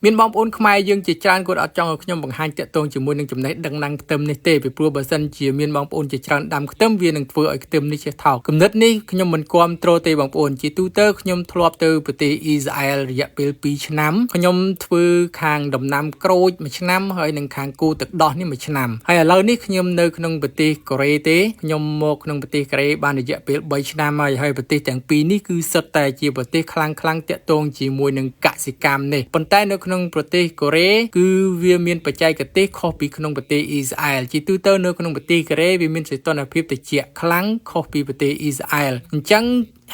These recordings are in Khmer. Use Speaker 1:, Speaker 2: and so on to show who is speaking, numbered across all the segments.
Speaker 1: មានបងប្អូនខ្មែរយើងជាច្រើនគាត់អត់ចង់ឲ្យខ្ញុំបង្ហាញតាក់ទងជាមួយនឹងចំណេះដឹងដាំខ្ទឹមនេះទេពីព្រោះបើសិនជាមានបងប្អូនជាច្រើនដាំខ្ទឹមវានឹងធ្វើឲ្យខ្ទឹមនេះចេះថោកគំនិតនេះខ្ញុំមិនគាំទ្រទេបងប្អូនជាទូទៅខ្ញុំធ្លាប់ទៅប្រទេសអ៊ីស្រាអែលរយៈពេល2ឆ្នាំខ្ញុំធ្វើខាងដំណាំក្រូចមួយឆ្នាំហើយនិងខាងគោទឹកដោះនេះមួយឆ្នាំហើយឥឡូវនេះខ្ញុំនៅក្នុងប្រទេសកូរ៉េទេខ្ញុំមកក្នុងប្រទេសកូរ៉េបានរយៈពេល3ឆ្នាំហើយហើយប្រទេសទាំងពីរនេះគឺសុទ្ធតែជាប្រទេសខ្លាំងខ្លាំងតាក់ទងជាមួយនឹងកសិកម្មនេះប៉ុន្តែនៅក្នុងប្រទេសកូរ៉េគឺវាមានបច្ចេកទេសខុសពីក្នុងប្រទេសអ៊ីស្រាអែលជាទូទៅនៅក្នុងប្រទេសកូរ៉េវាមានសីតុណ្ហភាពត្រជាក់ខ្លាំងខុសពីប្រទេសអ៊ីស្រាអែលអញ្ចឹង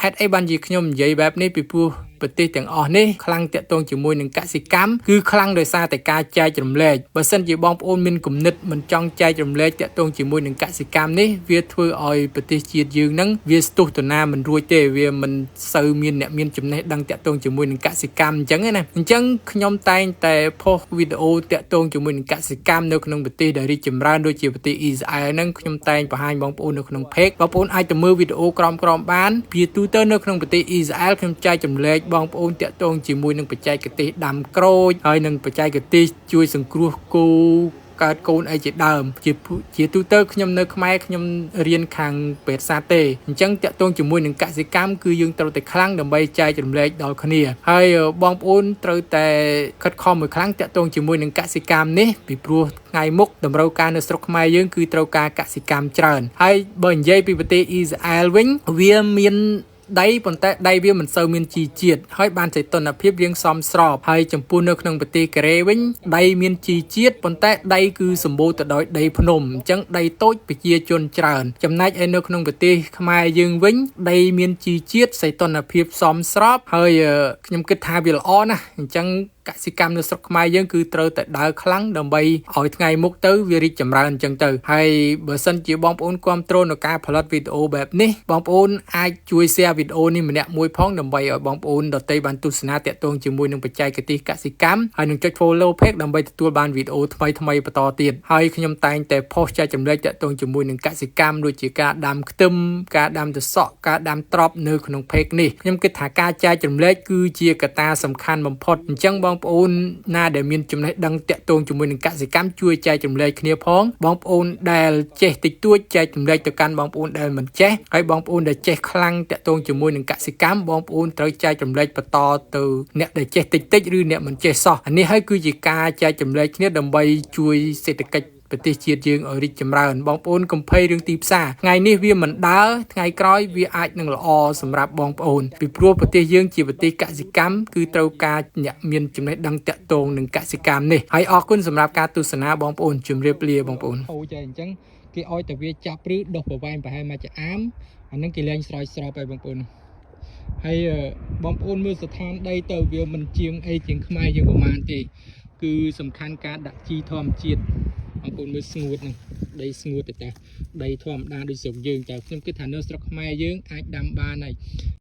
Speaker 1: ហេតុអីបានជាខ្ញុំនិយាយបែបនេះពីព្រោះប្រទេសទាំងអស់នេះខ្លាំងតាក់ទងជាមួយនឹងកសិកម្មគឺខ្លាំងដោយសារតែការចែករំលែកបើសិនជាបងប្អូនមានគំនិតមិនចង់ចែករំលែកតាក់ទងជាមួយនឹងកសិកម្មនេះវាធ្វើឲ្យប្រទេសជាតិយើងនឹងវាស្ទុះទៅណាមិនរួចទេវាមិនសូវមានអ្នកមានចំណេះដឹងតាក់ទងជាមួយនឹងកសិកម្មអញ្ចឹងណាអញ្ចឹងខ្ញុំតែងតែផុសវីដេអូតាក់ទងជាមួយនឹងកសិកម្មនៅក្នុងប្រទេសដែលរីកចម្រើនដូចជាប្រទេសអ៊ីស្រាអែលហ្នឹងខ្ញុំតែងបង្ហាញបងប្អូននៅក្នុង page បងប្អូនអាចទៅមើលវីដេអូក្រោមៗបានពីទូទៅនៅក្នុងប្រទេសអ៊ីស្រាអែលខ្ញុំចែករំលែកបងប្អូនតាក់ទងជាមួយនឹងបច្ចេកទេសដាំក្រូចហើយនិងបច្ចេកទេសជួយសង្គ្រោះគោកើតកូនអីជាដើមជាជាទូទៅខ្ញុំនៅខ្មែរខ្ញុំរៀនខាងពេទ្យសាស្ត្រទេអញ្ចឹងតាក់ទងជាមួយនឹងកសិកម្មគឺយើងត្រូវតែខ្លាំងដើម្បីចែករំលែកដល់គ្នាហើយបងប្អូនត្រូវតែខិតខំមួយខ្លាំងតាក់ទងជាមួយនឹងកសិកម្មនេះពីព្រោះថ្ងៃមុខតម្រូវការនៅស្រុកខ្មែរយើងគឺត្រូវការកសិកម្មច្រើនហើយបើនិយាយពីប្រទេសអ៊ីស្រាអែលវិញវាមានដីប៉ុន្តែដីវាមិនសូវមានជីជាតិហើយបានសីតុណ្ហភាពរៀងសមស្របហើយចំពោះនៅក្នុងប្រទេសកូរ៉េវិញដីមានជីជាតិប៉ុន្តែដីគឺសម្បូរទៅដោយដីភ្នំអញ្ចឹងដីតូចប្រជាជនច្រើនចំណែកឯនៅក្នុងប្រទេសខ្មែរយើងវិញដីមានជីជាតិសីតុណ្ហភាពសមស្របហើយខ្ញុំគិតថាវាល្អណាស់អញ្ចឹងកសិកម្មនៅស្រុកខ្មែរយើងគឺត្រូវតែដើរខ្លាំងដើម្បីឲ្យថ្ងៃមុខទៅវារីកចម្រើនអញ្ចឹងទៅហើយបើសិនជាបងប្អូនគាំទ្រនៅការផលិតវីដេអូបែបនេះបងប្អូនអាចជួយ share វីដេអូនេះម្នាក់មួយផងដើម្បីឲ្យបងប្អូនដទៃបានទស្សនាតាក់ទងជាមួយនឹងបច្ចេកទេសកសិកម្មហើយនឹងចុច follow page ដើម្បីទទួលបានវីដេអូថ្មីថ្មីបន្តទៀតហើយខ្ញុំតែងតែផុសចែករំលែកតាក់ទងជាមួយនឹងកសិកម្មដូចជាការដាំខ្ទឹមការដាំត្រសក់ការដាំត្រប់នៅក្នុង page នេះខ្ញុំគិតថាការចែករំលែកគឺជាកត្តាសំខាន់បំផុតអញ្ចឹងបងប្អូនណាដែលមានចំណេះដឹងតាក់ទងជាមួយនឹងកសិកម្មជួយចែករំលែកគ្នាផងបងប្អូនដែលចេះតិចតួចចែករំលែកទៅកាន់បងប្អូនដែលមិនចេះហើយបងប្អូនដែលចេះខ្លាំងតាក់ទងជាមួយនឹងកសិកម្មបងប្អូនត្រូវចែករំលែកបន្តទៅអ្នកដែលចេះតិចតិចឬអ្នកមិនចេះសោះអានេះហើយគឺជាការចែករំលែកគ្នាដើម្បីជួយសេដ្ឋកិច្ចប្រទេសជាតិយើងឲ្យរីកចម្រើនបងប្អូនកុំភ័យរឿងទីផ្សារថ្ងៃនេះវាមិនដើរថ្ងៃក្រោយវាអាចនឹងល្អសម្រាប់បងប្អូនពីព្រោះប្រទេសយើងជាប្រទេសកសិកម្មគឺត្រូវការអ្នកមានចំណេះដឹងតាក់ទងនឹងកសិកម្មនេះហើយអរគុណសម្រាប់ការទស្សនាបងប្អូនជម្រាបលាបងប្អូន
Speaker 2: ហូចហើយអញ្ចឹងគេឲ្យតែវាចាប់ឬដុះប្រវែងប្រហែលមួយចាអាមអាហ្នឹងគេលែងស្រោចស្រពហើយបងប្អូនហើយបងប្អូនមើលស្ថានដីទៅវាមិនជាងអីជាងខ្មែរយើងប្រហែលទេគឺសំខាន់ការដាក់ជីធម្មជាតិបងប្អូនមើលស្ងួតហ្នឹងដីស្ងួតទៅតាដីធម្មតាដូចស្រុកយើងតែខ្ញុំគិតថានៅស្រុកខ្មែរយើងអាចដាំបានហើយ។